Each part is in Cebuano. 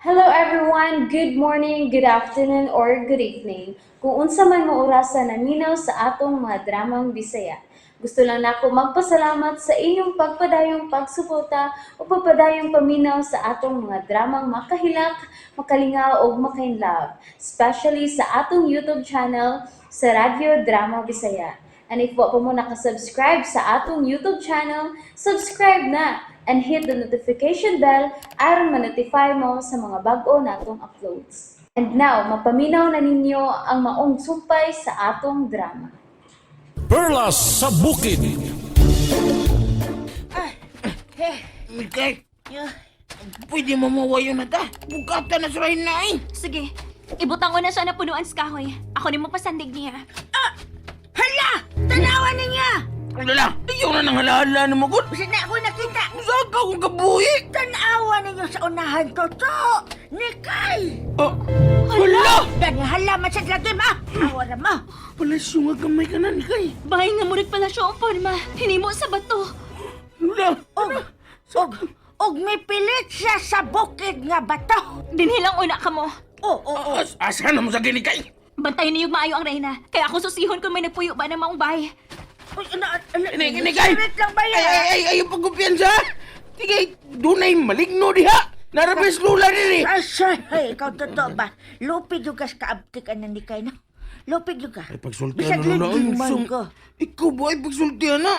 Hello everyone! Good morning, good afternoon, or good evening. Kung unsa man mo orasa naminaw sa atong mga dramang Bisaya. Gusto lang nako magpasalamat sa inyong pagpadayong pagsuporta o pagpadayong paminaw sa atong mga dramang makahilak, makalingaw ug makainlove, especially sa atong YouTube channel sa Radyo Drama Bisaya. And if wa pa mo nakasubscribe sa atong YouTube channel, subscribe na and hit the notification bell aron ma-notify mo sa mga bag-o natong uploads. And now, mapaminaw na ninyo ang maong sumpay sa atong drama. Perlas sa Bukid. Mikay, pwede mo mawayo na ta. Bugata na surahin na eh. Sige, ibutang ko na siya na punuan sa kahoy. Ako ni mo pasandig niya. Hala! Tanawa ninyo! Lola, ayaw na nang halahala na magod. Bisa na ako nakita! Saan ka akong kabuhi? Tanawa ninyo sa unahan, Toto! Nikay! Oh, hala! Dani hala man sa lagim, ah! Awa ra mo! Palasyo nga gamay ka na, Nikay. Bahay nga murag pala siya ang forma. Hinimo sa bato. Lola, Og, og, og may pilit siya sa bukid nga bato! Dinhilang una ka mo. Oh, oh, oh. asa na mo sa ginikay? Bantayan niyo maayo ang reyna. Kaya ako susihon kung may nagpuyo ba ng maong bahay. Uy, ana, ana, Nikay! Spirit lang ba yan? Ay, ay, ay, ayaw pagkumpiyansa! Sige, dunay maligno diha! Narabes lula diri! Ay, sir, ay, ikaw totoo ba? Lupig yung kas kaabtik ka na Nikay, no? Lupig yung ka. Ay, pagsultihan Bisag na Lola. Ay, linding man ko. Ikaw ba ay pagsultihan na?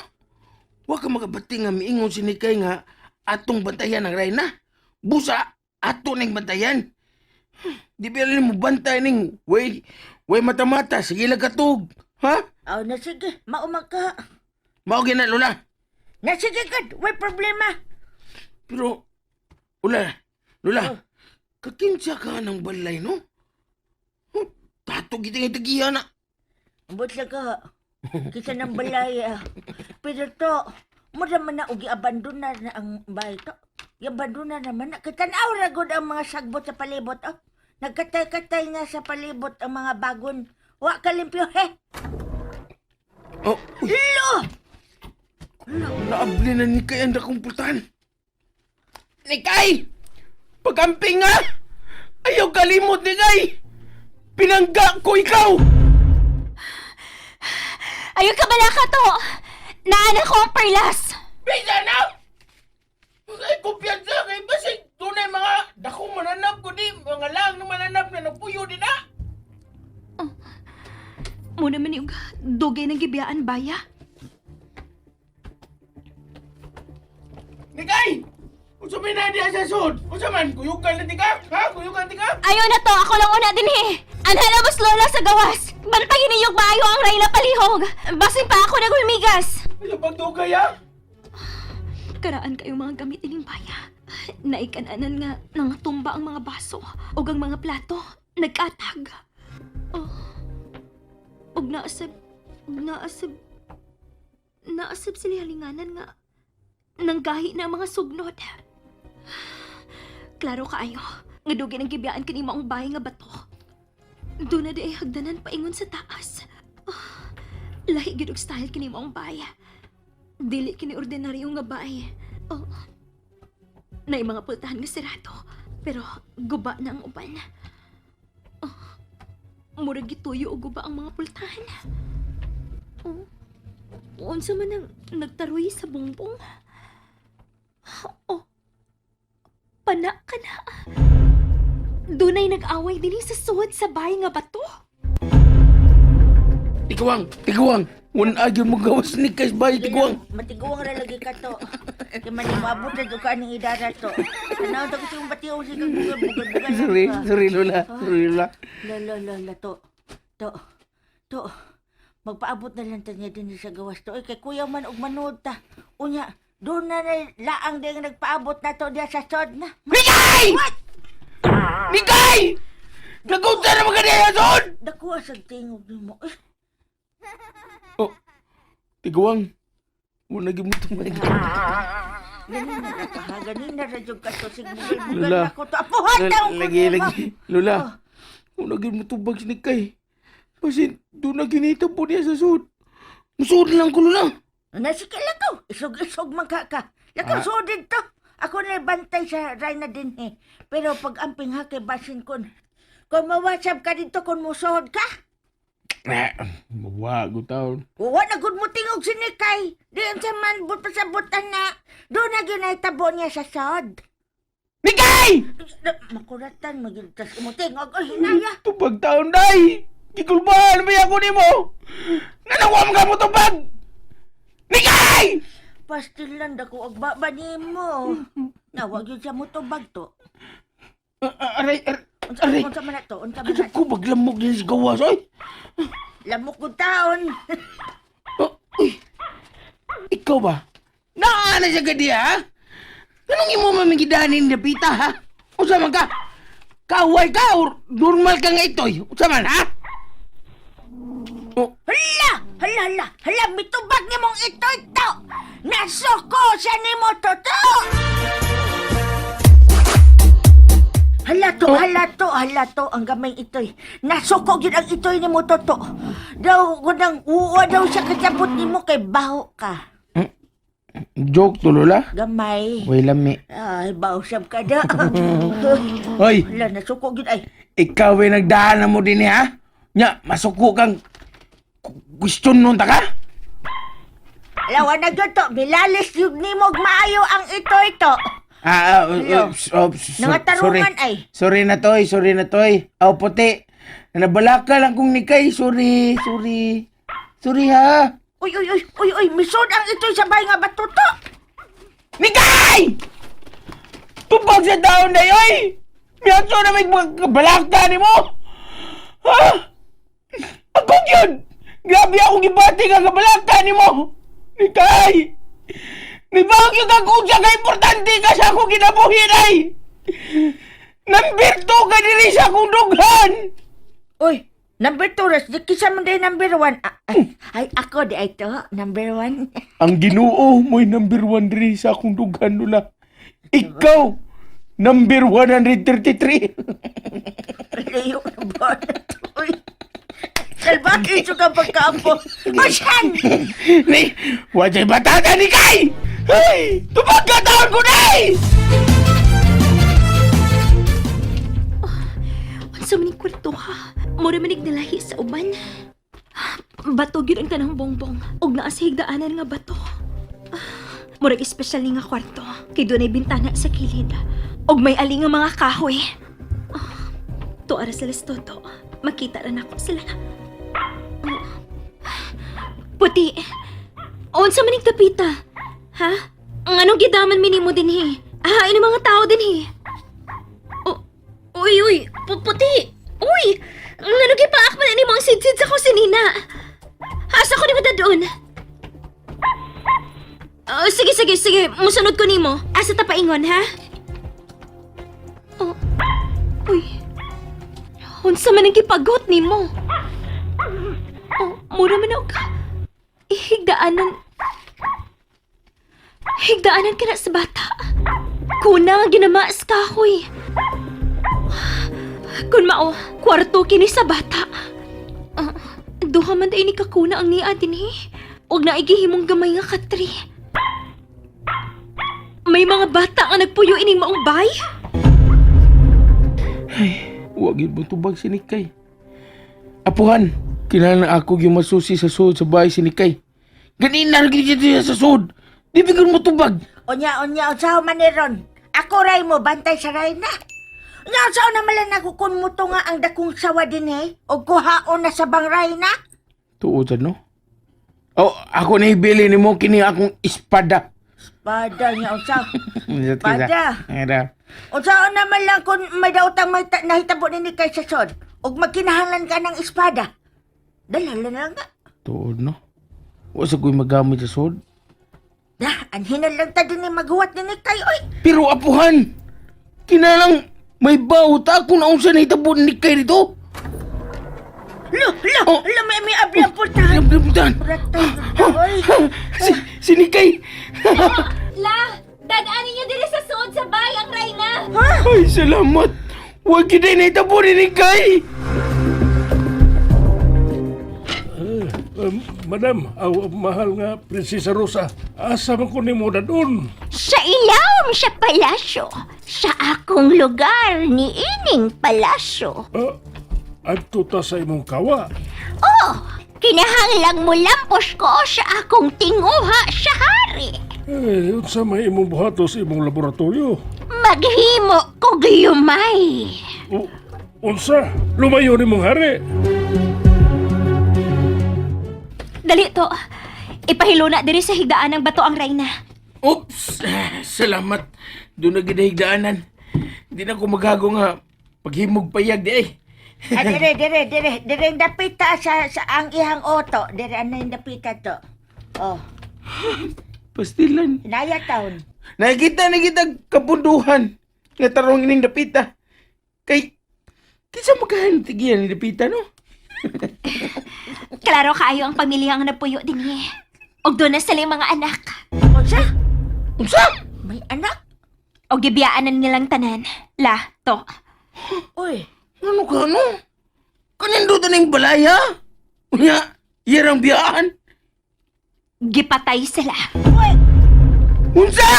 Wa ka makabati nga miingon si Nikay nga atong bantayan ang Reyna. Busa, ato ning bantayan. Di ba alam mo bantay ning way, way mata-mata, sige lang katug. Ha? Aw, na sige, maumag ka. Mao na, Lola. Na sige, God, way problema. Pero, Lola, Lola, kakinsa ka ng balay, no? Huh, tato kita nga tagiya na. Ambot lang ka. Kisa ng balay. Ah. Pero to, mura man na ugi abandonar na ang bahay to. Abandonar naman na. Kitanaw ra gud ang mga sagbot sa palibot. Oh. Nagkatay-katay nga sa palibot ang mga bagon. Wa kalimpyo, he. Oh, uy, Lo! naabli na ni Kay ang dakong pultahan. Nikay! Pagamping nga! Ayaw kalimot ni Kay! Pinangga ko ikaw! Ayun ka bala ka to! Naanak ko ang perlas! Bisa na! Ay, kumpiyansa kay basig tunay mga dakong mananap ko di, mga lang na mananap na nagpuyo din na! Muna man yung dugay ng gibiyaan baya. Nikay! Unsa may na diya sa sud? Unsa man? Kuyugan na di ka? Ha? Kuyugan di ka? Ayaw na to! Ako lang una din eh! Anhala mas lola sa gawas! Bantayin ninyo maayo ang reyna palihog! Basin pa ako nagulmigas! Ayaw pagdugay ha? Karaan kayo mga gamit ining baya. Naikananan nga nangatumba ang mga baso ug ang mga plato nagkatag. Oh. Ug naasab naasab sila halinganan nga nanggahi na ang mga sugnod. Klaro kaayo nga dugay ng gibiyaan kini maong bahay nga bato. Doon na di ay hagdanan paingon sa taas. Oh, lahi gid og style kini maong bahay. Dili kini ordinaryo nga bahay. Oh. Nay mga pultahan nga sirado, pero guba na ang uban. Oh. Murag gituyo og guba ang mga pultahan. Oh. Unsa man ang nagtaroy sa bungbong? Oh. Pana ka na. Dunay nag-away dinhi sa suod sa bahay nga bato. Tiguang! Tiguang! Wala agyon mo gawas ni Kay bay, Tiguang! Matiguang ra lagi ka to. Kay man moabot na jud ka aning idara to. Tanaw ta kasi yung bationg sige bugal bugal bugal. Sorry, sorry Lola. Sorry Lola. Lo, lo, lo, lo, to. To. To. Magpaabot na lang ta niya din sa gawas to. Oy, kay kuya man og manood ta. Unya, doon na na laang din nagpaabot na to diya sa sod na. Nikay! What? Nikay! Nagunta na mga niya sud! Dakuha sa tingog nimo. Eh, Oh, Tiguang. Wala gyud mo tumay. ganin na ra ka ha. Ganin na ra jud ka to. Sige, bugal bugal Lola. na ko to. Apuhan taong ko Lagi, nimo. lagi. Lola, wala gyud mo tubag si Nikay. Basin, doon na ginita po niya sa sud. Musuod lang ko, Lola. Na sige lakaw. Isog-isog man ka ka. Lakaw Ah. sudid to. Ako na bantay sa Reyna din eh. Pero pag amping ha kay basin kon. Kung mawasab ka dito kung musuhod ka. Eh, wa gutaon. Wa na gud mo tingog si Nikay. Di unsa man but pasabutan na. Doon na ginay tabo niya sa sod. Nikay! Makuratan magigtas mo tingog oy hinaya. Tubag taon day! Gikulbahan ba ako nimo? Nanawa mo ka mo tubag! Nikay! Pastilan dako og baba nimo. Nawag yun siya mo tubag to. Aray, aray, Unsa aray. unsa man na to? Unsa man Ano na ko baglamog din sa gawas, oy? Lamok kong taon. Oh, uy. Ikaw ba? Naana siya ka diya, ha? Anong imo mamigidanin na pita, ha? Unsa man ka? Kaway ka or normal ka nga itoy? Unsa man, ha? Oh, Hala! Hala, hala! Hala, mitubag ni mong ito ito! Nasuko siya ni mo, toto! Hala to, hala to, hala to, ang gamay itoy. Nasuko gyud ang itoy ni mo, toto. Daw, kunang uwa daw siya kasabot ni mo kay baho ka. Joke to, Lola. Gamay. Way lami. Ay, baho siyam ka da. Hoy, Hala, nasuko gyud ay. ikaw ay nagdaan na mo din, eh, ha? Nya, masuko kang question nun ta ka? Lawa na gyud to, milalis gyud ni mo maayo ang itoy to. Ah, ah, Hello. oops, oops, Nangatarungan sorry. ay. Sorry na toy, sorry na toy. Aw puti. Nabalaka lang kong nikay, sorry, sorry. Sorry ha. Uy, uy, uy, uy, uy, misod ang itoy sa bahay nga batuto. Nikay! Tubag sa taon na yoy! Miyanso na may balaka ni mo! Ha? Ako yun! Grabe akong gibati nga kabalaka ni mo! Nikay! Nibag yung kung siya ka importante ka sa akong kinabuhi ay! Number 2 ka diri sa akong dughan! Uy, number 2, ras, di kisa man day number 1. Ah, ay, ay, ako di ay to, number 1. Ang Ginoo mo'y number 1 diri sa akong dughan nula. Ikaw, number 133. Layo na ba na to, uy? Salbaki, ito ka pagkaampo. Masyan! Ni, wajay batata ni Kay! Hey! Tupag ka taon ko na eh! Unsa man ning kwarto ha? Mura man nig nalahi sa uban. Bato gyud ang tanang bongbong ug naa sa higdaanan nga bato. Murag espesyal ni nga kwarto kay dunay bintana sa kilid ug may ali nga mga kahoy. Tuara sila sa toto. Makita ra nako sila. Puti. Unsa man ning tapita? Ha? Ang anong gidaman minimo dinhi? Ah, ini mga tao dinhi. Uy, uy, puti! Uy! Ano gipaak man ani mo ang sidsid sa kusinina? Asa ko ni mo doon? Oh, sige, sige, sige. Musunod ko nimo. Asa ta paingon, ha? Oh. Uy. Unsa man ang gipagot nimo? Oh, mura man og higdaanan. Higdaanan ka na sa bata. Kuna nga ginamaas kahoy. Kun mao, kwarto kini sa bata. Ah, duha man day ni kakuna ang niya dinhi. Og naigihimong gamay nga katri. May mga bata nga nagpuyo ining maong bay. Huwag yun mo tubag si Nikay. Apuhan, kinahanglan ako yung masusi sa sud sa bahay si Nikay. Ganina lagi dito siya sa sud. Di bigyan mo tubag. Unya, unya, unsa man ni ron? Ako ray mo, bantay sa ray na. Unya, unsa na malan ako kun mo to nga ang dakong sawa din eh. O kuhaon na sa bangray na. Tuod sad, no? Oh, ako na ibili ni mo kini akong espada. Pada niya, unsa. Espada. Espada. Unsa na man lang kung may daotang may nahitabo ni Nikay sa sod. Og magkinahanglan ka ng espada. Dala na lang nga. Tuod, no? Wa sa ko'y magamit sa sud. Na, anhinan lang ta din ni maghuwat ni Nikay, oy. Pero apuhan, kinalang may bawta kung naunsa na itabo ni Nikay dito. Lo, lo, Oh. lo, may abli ang pultahan. Pultahan. Ratay, oy. Si Nikay. La, dadaanin niyo diri sa suod sa bay ang Reyna. Ay, salamat. Huwag kita na itabo ni Nikay. Madam, aw, mahal nga Prinsesa Rosa, asa man ko nimo dadon? Sa ilawom sa palasyo, sa akong lugar ni ining palasyo. Ah, adto ta sa imong kawa. Oh, kinahanglang mulampos ko sa akong tinguha sa hari. Eh, unsa may imong buhato sa imong laboratorio? Maghimo kog lumay. O, unsa? Lumayo nimong hari. Dali to. Ipahiluna diri sa higdaan ng bato ang reyna. Oops! Salamat. Doon na ginahigdaanan. Hindi na ko magago nga paghimog payag di ay. Ah, dire, dire, dire. Dire ang dapita sa ang ihang oto. Dire ano yung dapita to. Oh, Pastilan. Hinaya taon. Nakikita na kita kapunduhan. Nga tarong ining dapita. Kay, kinsa magkahan tigilan ni dapita, no? Klaro kaayo ang pamilya ang napuyo dinhi. Og doon na sila yung mga anak. Unsa? Unsa? May anak? Og gibiyaan na nilang tanan. La, to. Uy, Ano ka, no? Kanindot na yung balaya? Unya, iyarang biyaan. Gipatay sila. uy. Unsa?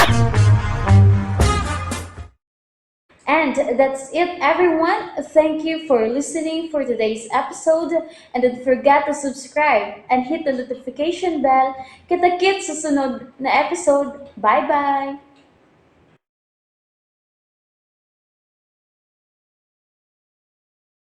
And that's it, everyone. Thank you for listening for today's episode. And don't forget to subscribe and hit the notification bell. Kita-kits sa sunod na episode. Bye-bye!